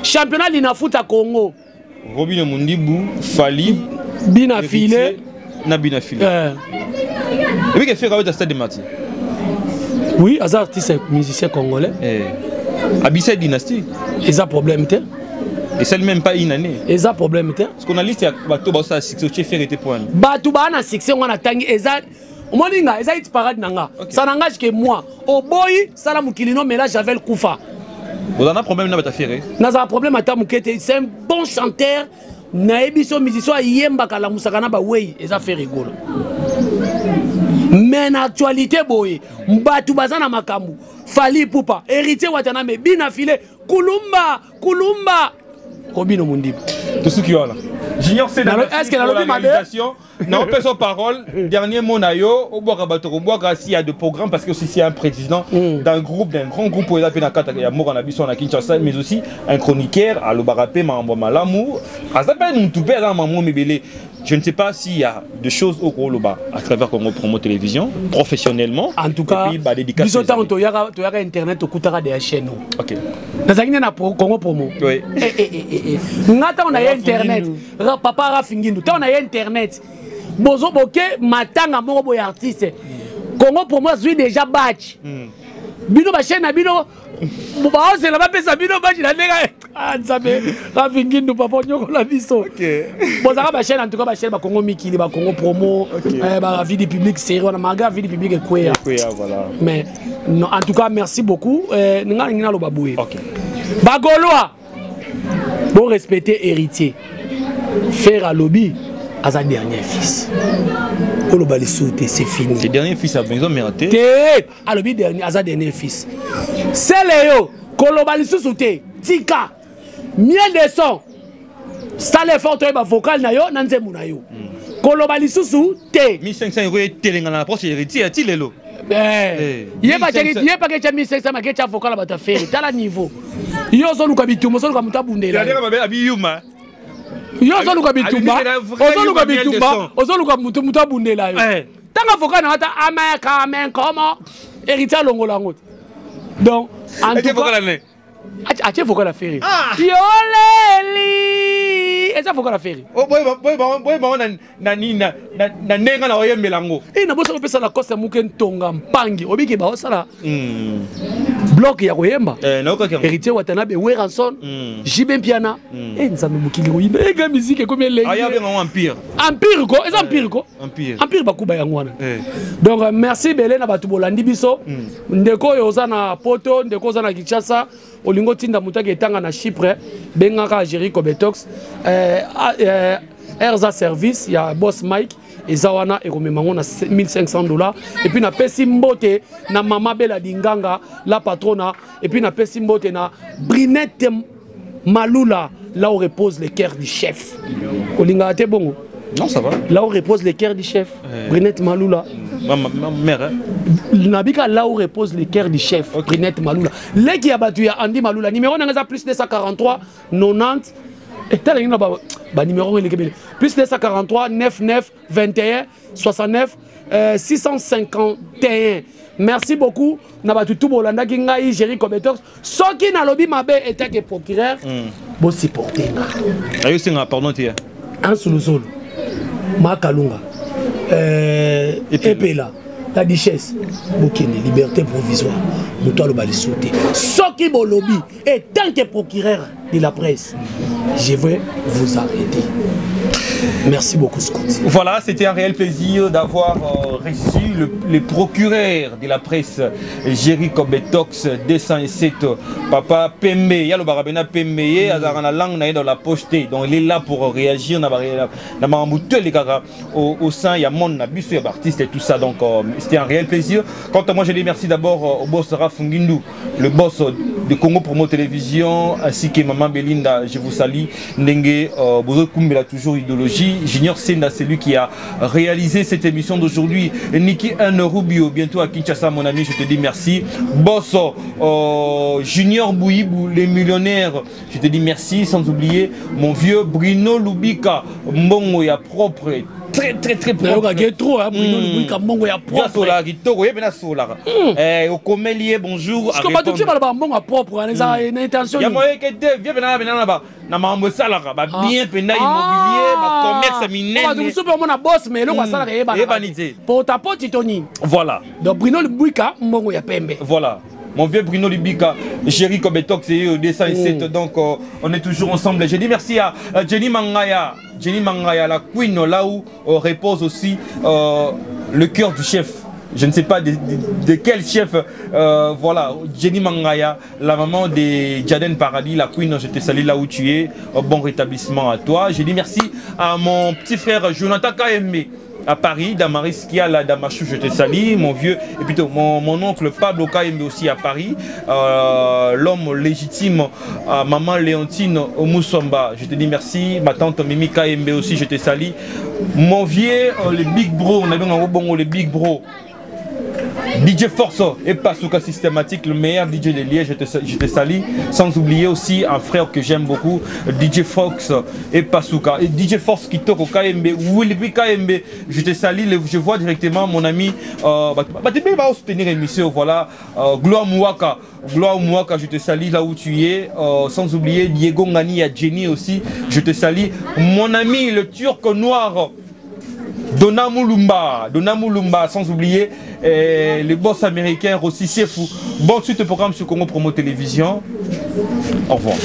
Championnat Linafoot à Congo. Robino Mundibu, Fally, Bina File na Bina File. Et puis qu'est-ce que Stade de Martyrs? Oui, aza artiste musicien congolais. Eh. Abissa dynastie. Eza problème te. Et ça même pas une année. Eza problème te. Parce qu'on a liste ya bato ba ça succès tu faire été point. Bato ba na succès on a tangi eza moninga eza hit parade nanga. Ça n'engage que moi. Oboyi sala mukili no mais là j'avais le kufa. Vous en avez un problème na bata faire? Naza un problème ata mukete, c'est un bon chanteur. Nayebi so musicien ayembaka la musaka na ba wey eza faire rigolo. Mais na actualité boye, batu baza na makambu. Fally Ipupa, Héritier Watanabe, Bina File, Kulumba, Kulumba. Robino Mundibu. Tout ce qui est là. Junior C, est-ce que la lobby mabe? Non, personne parole. Dernier mot na yo, au boire bato au boire s'il y a de programme parce que aussi c'est un président d'un groupe, d'un grand groupe où il a fait na kata ya moko na biso na Kinshasa, mais aussi un chroniqueur à l'Obarapé Mambo Malamu. Aza pe mutu pe aza mamu mebele. Je ne sais pas s'il y a des choses au Koloba à travers Congo Promo Télévision, professionnellement. En tout cas, et puis, bah, dédicace biso les tango amis. toyaka internet, tokutaka des chaînes. Ok. Nazalaki nde na Congo Promo. Oui. Eh, eh, eh, eh, eh. Nga tango na ye Rafi internet, Ngindu. papa Rafi Ngindu, tango na ye internet, bozo boke matanga moko boye artiste. Congo Promo azwi déjà badge. Bino ba chaîne na bino, ba ozela ba pesa bino badge na ndenge. Ah, Nzambe, Rafi Ngindu, papa nyokola biso. Ok. Bozaka ba chaîne en tout cas ba chaîne ba Congo Mikili, ba Congo Promo, Ok. ba vie du public série, on a malgré vie du public ekweya. Ekweya, voilà. Mais non, en tout cas merci beaucoup. Nga ngina loba boye. Ok. Ba Gaulois, bon respecter héritier. Faire à lobby à sa dernier fils. Oloba les sauter, c'est fini. Le dernier fils a besoin de mériter. Té, à lobby dernier, à sa dernier fils. C'est Léo, koloba les sous-sauter. Tika, miel de son. Sale effort toi ba vocal na yo na nzembo na yo. Koloba lisusu te. 1500 euros etelenga na poche héritier ati lelo. Eh. Eh. Ye ba 1500. ye pa ke cha 1500 ma ke cha vocal ba ta faire. Tala niveau. Yo zo luka bitumba, zo luka muta bundela. Ya ba be abi yuma. Yo zo luka bitumba, Abi bi vrai ozo luka yuma miel de bitumba, son. ozo luka mutu muta bundela yo. Eh. Tanga vocal na ata ameka amen comment héritier longola ngo. Donc en Ete tout cas vocal na ne. Atie vocal affaire. Ah. Yoleli. Eza vocal affaire. Oh boy boy boy boy boy na na ni na na na ndenga na oyembela ngo. Eh na boso pesa la coste muke ntonga mpangi obiki ba osala. Bloc ya koyemba. Eh, Héritier Watanabe, Werrason, JB Mpiana. Eh Nzambe mokili koyinda. Eh ga musique ekomi elengi. Aya benga ngo empire. Empire ko, eza empire ko. Empire. Empire bakuba yango wana. Eh. Donc euh, merci belé na bato bolandi biso. Ndeko oyo oza na Poto, ndeko oza na Kinshasa, olingo tinda moto ake etanga na Chypre, bengaka Jerry Kobetox. Eh, eh, Erza service ya boss Mike eza wana ekomema yango na 1500 $. Et puis napesi mbote na mama Bella Dinganga la patrona, et puis napesi mbote na Brinette Malula, là où repose le cœur du chef. Olingaka te bongo? Non, ça va. Là où repose le cœur du chef. Eh. Brinette Malula. Ma mère, hein? Nabika, là où repose le cœur du chef. Okay. Brinette Malula. Leki ya batu ya Andy Malula. Numéro nanga plus 243 90. Et tala ngina ba ba numéro eleki ebele. Plus 243 99 21 69 651. Merci beaucoup na batu tout bolandaki ngai Jerry Kobetox. Soki nalobi mabe etake procureur, bo supporter nga. Ayo singa pardon te. Ansuluzolo. Makalunga. Epela. La duchesse bokende liberté provisoire, moto aloba lisusu te. Soki bolobi et tant que procureur de la presse, je vais vous arrêter. Merci beaucoup, Scott. Voilà, c'était un réel plaisir d'avoir reçu le procureur de la presse, Jerry Kobetox 207, Papa Pembe. Yalo Barabena Pembe, ye azalaka na langue na ye dans la poche te. Donc il est là pour réagir na ba, na makambo tout elekaka au sein ya monde na biso ya ba artiste et tout ça. Donc c'était un réel plaisir. Quant à moi, je dis merci d'abord au boss Raph Ngindu, le boss de Congo Promo Télévision, ainsi que Maman Belinda, je vous salue. Ndenge Bozo Kumbela, toujours idéologie. Junior Senda, c'est lui qui a réalisé cette émission d'aujourd'hui. Niki Un Rubio, bientôt à Kinshasa, mon ami, je te dis merci. Boss Junior Bouibou, les millionnaires, je te dis merci. Sans oublier mon vieux Bruno Lubika, Mbongo ya propre. Très, très, très propre. Nayoka ke trop, hein, Bruno Lubika, Mbongo ya propre. Ya sola, kitoko, ye pena sola. Eh, okomeli ye, bonjour, Parce que bato répondre. ti baloba mbongo ya propre, hein, eza na intention Ya nini? moye ke te, vie pena, pena na ba, na makambo esalaka, ba bien pena immobilier, ba commerce ya minene. Bato mosusu mpe omona boss, mais eloko asalaka eyebana Eyebani te. te. Pota poti to nini? Voilà. Donc Bruno Lubika, mbongo ya pembe. Voilà. Mon vieux Bruno Lubika, Jerry Kobetox et au 207. Donc on est toujours ensemble. Je dis merci à Jenny Mangaya. Jenny Mangaya, la queen, là où repose aussi le cœur du chef. Je ne sais pas de quel chef. Voilà, Jenny Mangaya, la maman de Jaden Paradis, la queen, je te salue là où tu es. Bon rétablissement à toi. Je dis merci à mon petit frère Jonathan KMB à Paris, Damaris Kiala, Damachou, je te salue, mon vieux, et plutôt mon oncle Pablo KMB aussi à Paris, l'homme légitime, maman Léontine Moussomba, je te dis merci, ma tante Mimi KMB aussi, je te salue, mon vieux, le big bro, on a bien un bon, le big bro, DJ Force et Pasuka Systématique, le meilleur DJ de Liège, je te salue. Sans oublier aussi un frère que j'aime beaucoup, DJ Fox et Pasuka. Et DJ Force Kitoko KMB, Wilby KMB, je te salue, je vois directement mon ami, tu peux soutenir l'émission, voilà, Gloire Mouaka, Gloire Mouaka, je te salue là où tu es. Sans oublier Diego Ngani, ya Jenny aussi, je te salue. Mon ami, le Turc noir, Donna Moulumba, Donna Moulumba, sans oublier le boss américain Rossi Sefou. Bonne suite au programme sur Congo Promo Télévision. Au revoir.